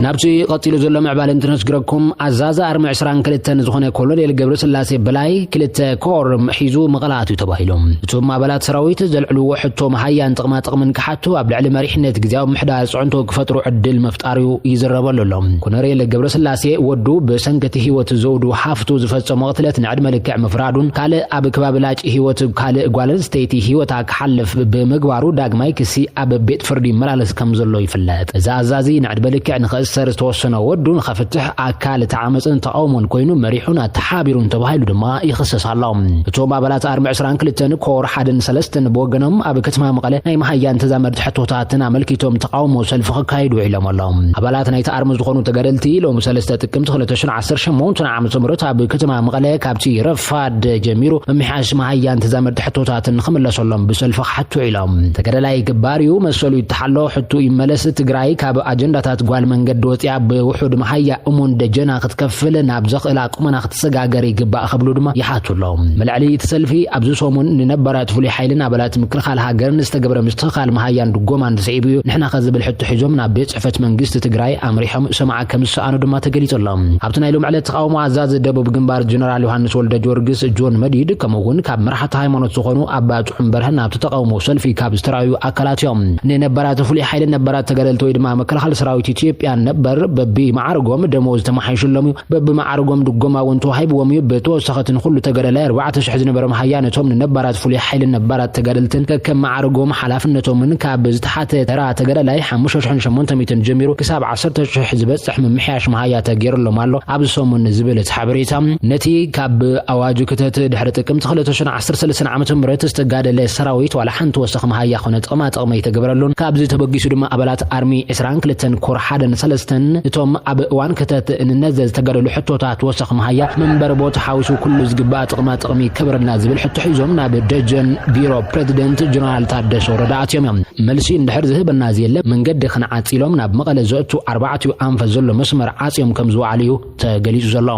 ናብቲ ቀፂሉ ዘሎ ምዕባለ እንትነስግረኩም፣ ኣዛዚ ኣርሚ ዕስራን ክልተን ዝኾነ ኮሎኔል ገብረስላሴ በላይ ክልተ ኮር ሒዙ መቐለ ኣትዩ ተባሂሉ። እቶም ኣባላት ሰራዊት ዘልዕልዎ ሕቶ መሃያን ጥቕማ ጥቕምን ክሓቱ ኣብ ልዕሊ መሪሕነት ግዜያዊ ምሕዳር ፅዕንቶ ክፈጥሩ ዕድል ምፍጣሩ ይዝረበሉ ኣሎ። ኮሎኔል ገብረስላሴ ወዱ ብሰንኪ እቲ ህይወት ዘውዱ ሃፍቱ ዝፈፀሞ ቅትለት ንዕድመ ልክዕ ምፍራዱን ካልእ ኣብ ከባቢ ላጭ ህይወት ካልእ ጓል ኣንስተይቲ ህይወታ ክሓልፍ ብምግባሩ ዳግማይ ክሲ ኣብ ቤት ፍርዲ ይመላለስ ከም ዘሎ ይፍለጥ። እዚ ኣዛዚ ንዕድመ ልክዕ ንኽእሰር ዝተወሰነ ወዱ ንኸፍትሕ ኣካል እቲ ዓመፅን ተቓውሞን ኮይኑ መሪሑን ኣተሓቢሩን ተባሂሉ ድማ ይኽሰስ ኣሎ። እቶም ኣባላት ኣርሚ ዕስራን ክልተን ኮር ሓደን ሰለስተን ብወገኖም ኣብ ከተማ መቐለ ናይ መሃያን ተዛመድቲ ሕቶታትን ኣመልኪቶም ተቓውሞ ሰልፊ ክካየዱ ውዒሎም ኣለዉ። ኣባላት ናይቲ ኣርሚ ዝኾኑ ተጋደልቲ ሎም ሰለስተ ጥቅምቲ ክልተ ሽሕን ዓሰርተ ሸሞንተን ዓመተ ምህረት ኣብ ከተማ መቐለ ካብቲ ረፋድ ጀሚሩ ምምሕያሽ መሃያን ተዛመድቲ ሕቶታትን ንኽምለሰሎም ብሰልፊ ክሓቱ ውዒሎም። ተጋዳላይ ገባር እዩ፣ መሰሉ ይተሓሎ፣ ሕቱ ይመለስ፣ ትግራይ ካብ ኣጀንዳታት ጓል መንገዲ ወፂኣ ብውሑድ መሃያ እሙን ደጀና ክትከፍል ናብ ዘኽእላ ቁመና ክትሰጋገር ይግባእ ክብሉ ድማ ይሓቱ ኣለዉ። መልዕሊ እቲ ሰልፊ ኣብዚ ሰሙን ንነባራት ፍሉይ ሓይልን ኣባላት ምክልኻል ሃገርን ዝተገብረ ምስትኽኻል መሃያን ድጎማን ስዒቡ እዩ። ንሕና ከ ዝብል ሕቶ ሒዞም ናብ ቤት ጽሕፈት መንግስቲ ትግራይ ኣምሪሖም ሰማዓ ከም ዝሰኣኑ ድማ ተገሊጹ ኣሎ። ኣብቲ ናይ ሎም ዕለት ተቓውሞ ኣዛዚ ደቡብ ግንባር ጀነራል ዮሃንስ ወልደ ጊዮርጊስ ጆን መዲድ ከምኡ እውን ካብ መራሕቲ ሃይማኖት ዝኾኑ ኣባ ጥዑም በርሀን ኣብቲ ተቓውሞ ሰልፊ ካብ ዝተራእዩ ኣካላት እዮም። ንነባራት ፍሉይ ሓይልን ነባራት ተጋደልቲ ወይ ድማ መከላኸሊ ሰራዊት ኢትዮጵያ ነበር በቢ ማዕርጎም ደሞዝ ተመሓይሽሎም እዩ። በብማዕርጎም ድጎማ እውን ተዋሂብዎም እዩ። ብተወሳኺ እቲ ንኹሉ ተጋዳላይ ኣርባዕተ ሽሕ ዝነበረ መሃያ ነቶም ንነባራት ፍሉይ ሓይልን ነባራት ተጋደልትን ከከም ማዕርጎም ሓላፍነቶምን ካብ ዝተሓተ ተራ ተጋዳላይ ሓሙሽተ ሽሕን ሸሞንተ ሚእትን ጀሚሩ ክሳብ ዓሰርተ ሽሕ ዝበፅሕ ምምሕያሽ መሃያ ተገይሩሎም ኣሎ ኣብዚ ሰሙን ዝብል እቲ ሓበሬታ ነቲ ካብ ኣዋጅ ክተት ድሕሪ ጥቅምቲ ክልተ ሽሕን ዓሰርተ ሰለስተን ዓመተ ምህረት ዝተጋደለ ሰራዊት ዋላ ሓንቲ ወሰኽ መሃያ ኮነ ጥቕማ ጥቕሚ ኣይተገበረሉን። ካብዚ ተበጊሱ ድማ ኣባላት ኣርሚ ዕስራን ክልተን ኮር ሓደን ሰለስተን እቶም ኣብ እዋን ክተት እንነዘ ዝተጋደሉ ሕቶታት ወሰኽ መሃያ መንበሪ ቦታ ሓዊሱ ኩሉ ዝግባእ ጥቕማ ጥቕሚ ይከበረልና ዝብል ሕቶ ሒዞም ናብ ደጀን ቢሮ ፕሬዚደንት ጀነራል ታደሰ ወረደ ኣትዮም እዮም። መልሲ እንድሕር ዝህበና ዘየለ መንገዲ ክንዓጽ ኢሎም ናብ መቐለ ዘእቱ ኣርባዕቲኡ ኣንፈት ዘሎ መስመር ዓጽዮም ከም ዝወዓሉ እዩ ተገሊጹ ዘሎ።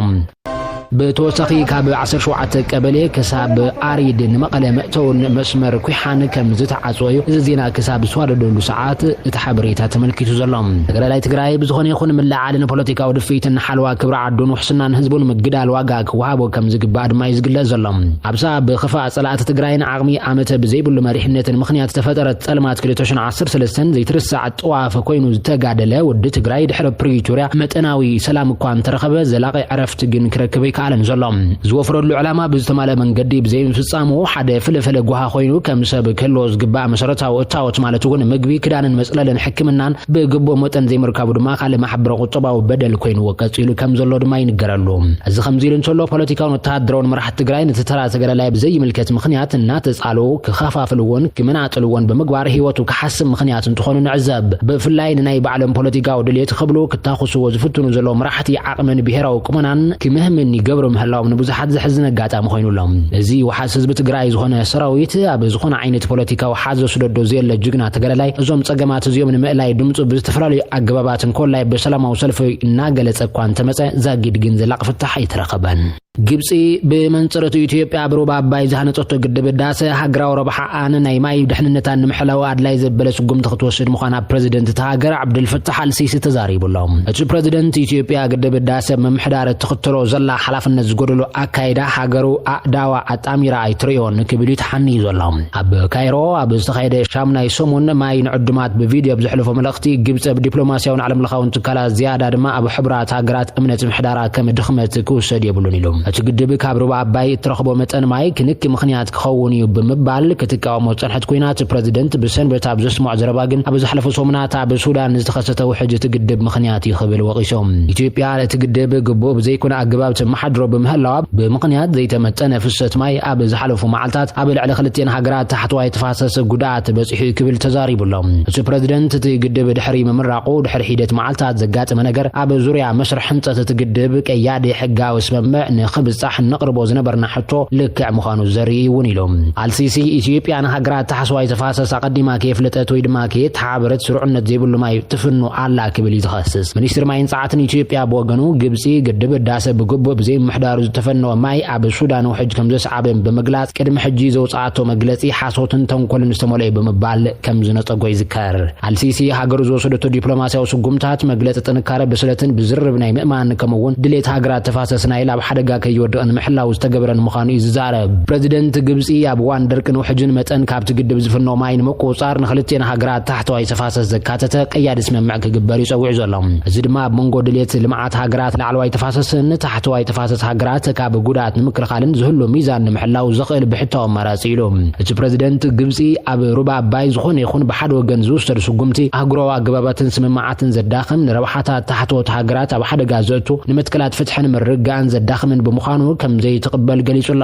ብተወሳኺ ካብ ዓሰርተ ሸውዓተ ቀበሌ ክሳብ ኣሪድ ንመቐለ መእተውን መስመር ኩሓን ከም ዝተዓጽወ እዩ እዚ ዜና ክሳብ ዝዋደደሉ ሰዓት እቲ ሓበሬታ ተመልኪቱ ዘሎ። ተጋዳላይ ትግራይ ብዝኾነ ይኹን ምልዓልን ፖለቲካዊ ድፍኢትን ንሓለዋ ክብሪ ዓዱን ውሕስናን ህዝቡን ምግዳል ዋጋ ክወሃቦ ከም ዝግባእ ድማ እዩ ዝግለጽ ዘሎ። ኣብዛ ብኽፋእ ጸላእቲ ትግራይን ዓቕሚ ኣመተ ብዘይብሉ መሪሕነትን ምኽንያት ዝተፈጠረት ጸልማት ክልተ ሽሕን ዓሰርተ ሰለስተን ዘይትርሳዕ ጥዋፍ ኮይኑ ዝተጋደለ ወዲ ትግራይ ድሕሪ ፕሪቶርያ መጠናዊ ሰላም እኳ እንተረኸበ ዘላቒ ዕረፍቲ ግን ክረክብ ኣይከኣለን ዘሎ። ዝወፍረሉ ዕላማ ብዝተማልአ መንገዲ ብዘይምፍጻሙ ሓደ ፍልፍል ጓሃ ኮይኑ ከም ሰብ ክህልዎ ዝግባእ መሰረታዊ እታወት ማለት እውን ምግቢ፣ ክዳንን መጽለልን ሕክምናን ብግቡእ መጠን ዘይምርካቡ ድማ ካልእ ማሕበረ ቁጠባዊ በደል ኮይንዎ ቀጺሉ ከም ዘሎ ድማ ይንገረሉ። እዚ ከምዚ ኢሉ እንተሎ ፖለቲካውን ወተሃደራውን መራሕቲ ትግራይ ነቲ ተራ ተጋዳላይ ብዘይምልከት ምኽንያት እናተጻልኡ ክኸፋፍልዎን ክመናጥልዎን ብምግባር ህይወቱ ክሓስም ምኽንያት እንትኾኑ ንዕዘብ። ብፍላይ ንናይ ባዕሎም ፖለቲካዊ ድልየት ክብሉ ክታኹስዎ ዝፍትኑ ዘለዉ መራሕቲ ዓቕምን ብሄራዊ ቁመናን ክምህምን ይገብሩ ምህላዎም ንብዙሓት ዘሕዝን ኣጋጣሚ ኮይኑ ኣሎ። እዚ ውሓስ ህዝቢ ትግራይ ዝኾነ ሰራዊት ኣብ ዝኾነ ዓይነት ፖለቲካዊ ሓዘ ስደዶ ዘየለ ጅግና ተጋዳላይ እዞም ጸገማት እዚኦም ንምእላይ ድምፁ ብዝተፈላለዩ ኣገባባት እንኮላይ ብሰላማዊ ሰልፊ እናገለጸ እኳ እንተመጸ ዛጊድ ግን ዘላቒ ፍታሕ ኣይተረኸበን። ግብጺ ብመንጽረቱ ኢትዮጵያ ኣብ ሩባ ኣባይ ዝሃነጸቶ ግድብ ህዳሰ ሃገራዊ ረብሓኣን ናይ ማይ ድሕንነታን ንምሕላው ኣድላይ ዘበለ ስጉምቲ ክትወስድ ምዃና ፕረዚደንት እታ ሃገር ዓብዱልፈታሕ ኣልሲሲ ተዛሪቡ ኣሎ። እቲ ፕረዚደንት ኢትዮጵያ ግድብ ህዳሰ ምምሕዳር እትኽተሎ ዘላ ሓላፍነት ዝጎደሎ ኣካይዳ ሃገሩ ኣእዳዋ ኣጣሚራ ኣይትርእዮን ክብል እዩ ተሓንዩ ዘሎ። ኣብ ካይሮ ኣብ ዝተኻየደ ሻሙናይ ሰሙን ማይ ንዕዱማት ብቪድዮ ኣብ ዘሕለፎ መልእኽቲ ግብጺ ኣብ ዲፕሎማስያውን ዓለምለኻውን ትካላት ዝያዳ ድማ ኣብ ሕቡራት ሃገራት እምነት ምሕዳራ ከም ድኽመት ክውሰድ የብሉን ኢሉ። እቲ ግድብ ካብ ሩባ ኣባይ እትረኽቦ መጠን ማይ ክንኪ ምኽንያት ክኸውን እዩ ብምባል ክትቃወሞ ዝጸንሐት ኮይና፣ እቲ ፕረዚደንት ብሰንበት ኣብ ዘስምዖ ዘረባ ግን ኣብ ዝሓለፈ ሰሙናት ኣብ ሱዳን ዝተኸሰተ ውሕጅ እቲ ግድብ ምኽንያት እዩ ክብል ወቒሶም። ኢትዮጵያ እቲ ግድብ ግቡእ ብዘይኮነ ኣገባብ ትመሓድሮ ብምህላዋ ብምኽንያት ዘይተመጠነ ፍሰት ማይ ኣብ ዝሓለፉ መዓልታት ኣብ ልዕሊ ክልቲኤን ሃገራት ታሕተዋይ ተፋሰስ ጉድኣት በጺሑ እዩ ክብል ተዛሪቡ ኣሎ። እቲ ፕረዚደንት እቲ ግድብ ድሕሪ ምምራቑ ድሕሪ ሒደት መዓልታት ዘጋጠመ ነገር ኣብ ዙርያ መስርሕ ህንጸት እቲ ግድብ ቀያዲ ሕጋዊ ስምምዕ ንኸ ብጻሕ ነቕርቦ ዝነበርና ሕቶ ልክዕ ምዃኑ ዘርኢ እውን ኢሎም። ኣልሲሲ፣ ኢትዮጵያ ንሃገራት ታሕስዋይ ተፋሰስ ኣቐዲማ ከየፍለጠት ወይ ድማ ከየተሓባበረት ስሩዕነት ዘይብሉ ማይ ትፍኑ ኣላ ክብል እዩ ዝኸስስ። ሚኒስትሪ ማይን ጸዓትን ኢትዮጵያ ብወገኑ፣ ግብጺ ግድብ ህዳሰ ብግቡእ ብዘይምሕዳሩ ዝተፈነወ ማይ ኣብ ሱዳን ውሕጅ ከም ዘስዓበ ብምግላጽ፣ ቅድሚ ሕጂ ዘውጽኣቶ መግለጺ ሓሶትን ተንኮልን ዝተመልኦ እዩ ብምባል ከም ዝነጸጎ ይዝከር። ኣልሲሲ፣ ሃገሩ ዝወሰደቶ ዲፕሎማሲያዊ ስጉምታት መግለጺ ጥንካረ፣ ብስለትን ብዝርርብ ናይ ምእማን፣ ከምኡ እውን ድሌት ሃገራት ተፋሰስ ናይል ኣብ ሓደጋ ከይወድቕን ምሕላው ዝተገበረን ምዃኑ እዩ ዝዛረብ። ፕረዚደንት ግብጺ፣ ኣብ እዋን ደርቅን ውሕጅን መጠን ካብቲ ግድብ ዝፍኖ ማይ ንምቁጽጻር፣ ንክልቴን ሃገራት ታሕተዋይ ተፋሰስ ዘካተተ ቀያዲ ስምምዕ ክግበር እዩ ጸዊዑ ዘሎ። እዚ ድማ ኣብ መንጎ ድሌት ልምዓት ሃገራት ላዕለዋይ ተፋሰስን ታሕተዋይ ተፋሰስ ሃገራት ካብ ጉድኣት ንምክልኻልን ዝህሉ ሚዛን ንምሕላው ዘኽእል ብሕታዊ ኣማራጺ ኢሉ። እቲ ፕረዚደንት፣ ግብጺ ኣብ ሩባ ኣባይ ዝኾነ ይኹን ብሓደ ወገን ዝውሰድ ስጉምቲ ኣህጉራዊ ኣገባባትን ስምምዓትን ዘዳኽም፣ ንረብሓታት ታሕተዎት ሃገራት ኣብ ሓደጋ ዘእቱ፣ ንመትከላት ፍትሕን ምርግጋእን ዘዳኽምን ብምዃኑ ከም ዘይትቕበል ገሊጹ ኣሎ።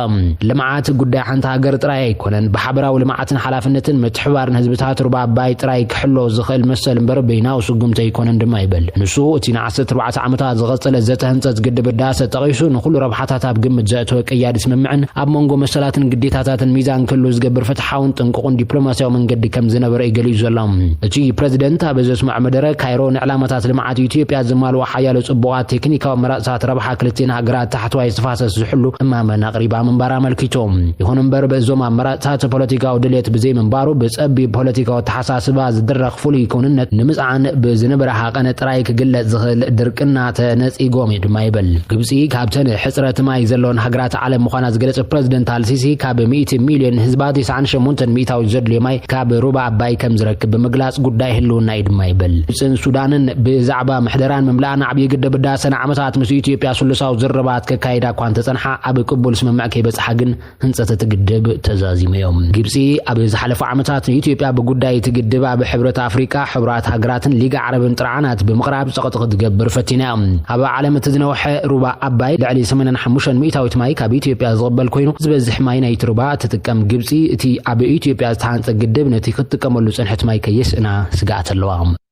ልምዓት ጉዳይ ሓንቲ ሃገር ጥራይ ኣይኮነን። ብሓበራዊ ልምዓትን ሓላፍነትን ምትሕባርን ህዝብታት ሩባ ኣባይ ጥራይ ክሕሎ ዝኽእል መሰል እምበር በይናዊ ስጉምቲ ኣይኮነን ድማ ይብል። ንሱ፣ እቲ ንዓሰርተ ኣርባዕተ ዓመታት ዝቐጸለ ዘተ ህንጸት ግድብ ህዳሰ ጠቒሱ፣ ንኹሉ ረብሓታት ኣብ ግምት ዘእተወ ቀያዲ ስምምዕን ኣብ መንጎ መሰላትን ግዴታታትን ሚዛን ክህሉ ዝገብር ፍትሓውን ጥንቁቕን ዲፕሎማሲያዊ መንገዲ ከም ዝነበረ እዩ ገሊጹ ዘሎ። እቲ ፕረዚደንት ኣብ ዘስምዖ መደረ፣ ካይሮ ንዕላማታት ልምዓት ኢትዮጵያ ዘማልኡ ሓያሎ ጽቡቓት ቴክኒካዊ ኣመራጽታት ረብሓ ክልቲኤን ሃገራት ታሕተዋይ ተፋሰስ ዝሕሉ እማመን ኣቕሪባ ምንባራ ኣመልኪቱ። ይኹን እምበር፣ በዞም ኣመራጽታት ፖለቲካዊ ድሌት ብዘይምንባሩ፣ ብጸቢብ ፖለቲካዊ ኣተሓሳስባ ዝድረኽ ፍሉይ ክውንነት ንምጽዓን ብዝነበረ ሃቐነ ጥራይ ክግለጽ ዝኽእል ድርቅና ተነጺጎም እዩ ድማ ይብል። ግብጺ፣ ካብተን ሕጽረት ማይ ዘለወን ሃገራት ዓለም ምዃና ዝገለጸ ፕረዚደንት ኣልሲሲ፣ ካብ ሚእቲ ሚልዮን ህዝባ፣ ተስዓን ሸሞንተን ሚእታዊት ዘድልዮ ማይ ካብ ሩባ ኣባይ ከም ዝረክብ ብምግላጽ፣ ጉዳይ ህልውና እዩ ድማ ይብል። ግብጽን ሱዳንን ብዛዕባ ምሕደራን ምምላእን ዓብዪ ግድብ ህዳሰ ንዓመታት ምስ ኢትዮጵያ ስሉሳዊ ዝርርባት ከካይዳ እኳ እንተጸንሓ፣ ኣብ ቅቡል ስምምዕ ከይበጽሓ ግን ህንጸት እቲ ግድብ ተዛዚሙ እዮም። ግብጺ፣ ኣብ ዝሓለፉ ዓመታት ንኢትዮጵያ ብጉዳይ እቲ ግድብ ኣብ ሕብረት ኣፍሪቃ፣ ሕቡራት ሃገራትን ሊግ ዓረብን ጥርዓናት ብምቕራብ ጸቕጢ ክትገብር ፈቲና እያ። ኣብ ዓለም እቲ ዝነውሐ ሩባ ኣባይ፣ ልዕሊ ሰማንያን ሓሙሽተን ሚእታዊት ማይ ካብ ኢትዮጵያ ዝቕበል ኮይኑ፣ ዝበዝሕ ማይ ናይቲ ሩባ ትጥቀም ግብጺ፣ እቲ ኣብ ኢትዮጵያ ዝተሃንጸ ግድብ ነቲ ክትጥቀመሉ ዝጸንሐት ማይ ከየስእና ስግኣት ኣለዋ።